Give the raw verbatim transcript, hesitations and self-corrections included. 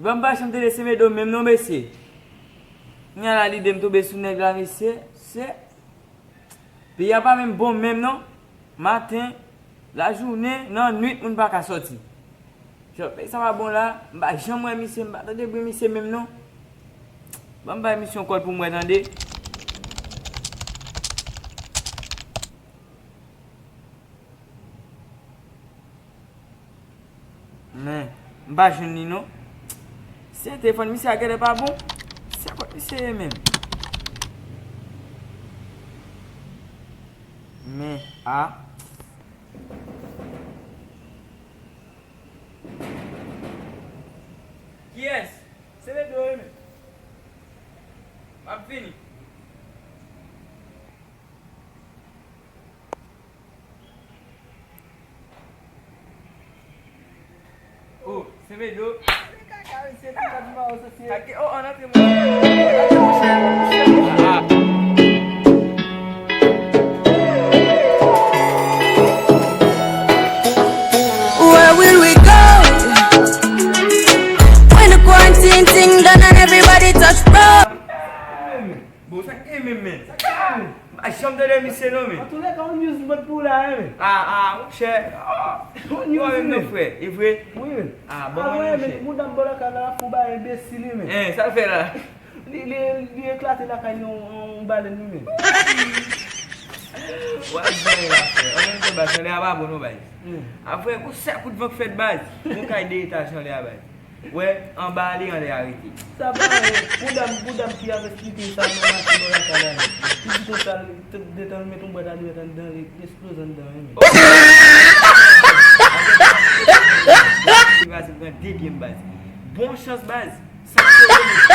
Bon, m pa janm tande Semedo menm non, mesye. Kounya la lide m tonbe sou nèg la, mesye. Se, peyi a pa menm bon menm non. Maten, lajounen, nan nwit, moun pa ka sòti. Jan peyi sa pa bon la, m pa janm wè misye, m pa tande bri misye menm non. Ban m bay misye yon kòl pou m wè, tande. Men, m pa jwenn li non. Se telefòn misye a genlè pa bon. Se kot misye ye menm? Men, a. Kiyès? Se Pedro wi menm. M ap vini. Oh, se Pedro. Kake, oh, ann antre mwen. Where will we go? When the quarantine thing done and everybody touch road. Bon, sa k gen menm, men? M pa janm tande misye non, men. Antoulèka, yon news mwen pou w la, men. Ah, ah, monchè. Yon news, men. Frè, e vre? Wi, men. Ah, bon, monchè. Mouda m bò lakay la, fou ba enbesil, wi, men. Hein, sa l fè la? Li, li, li eklate lakay li, yon, yon balèn, wi, men. Wè, bon, la, frè. An menm tan, baz, anlè a pa bon, non, baz. Apre, yon sèl kout van k fèt, baz. Yon kay de etaj anlè a, baz. Wè, anba a li anlè a rete. Sa pa anyen. Pou dam, pou dam ki ap esplike sa nan mache bò lakay la, men. Li di konsa, detan l met yon bwèt alèt anndan, li eksploze anndan, wi, men. Li pase pran de pye m, baz. Bon chans, baz. Sa k sove, men.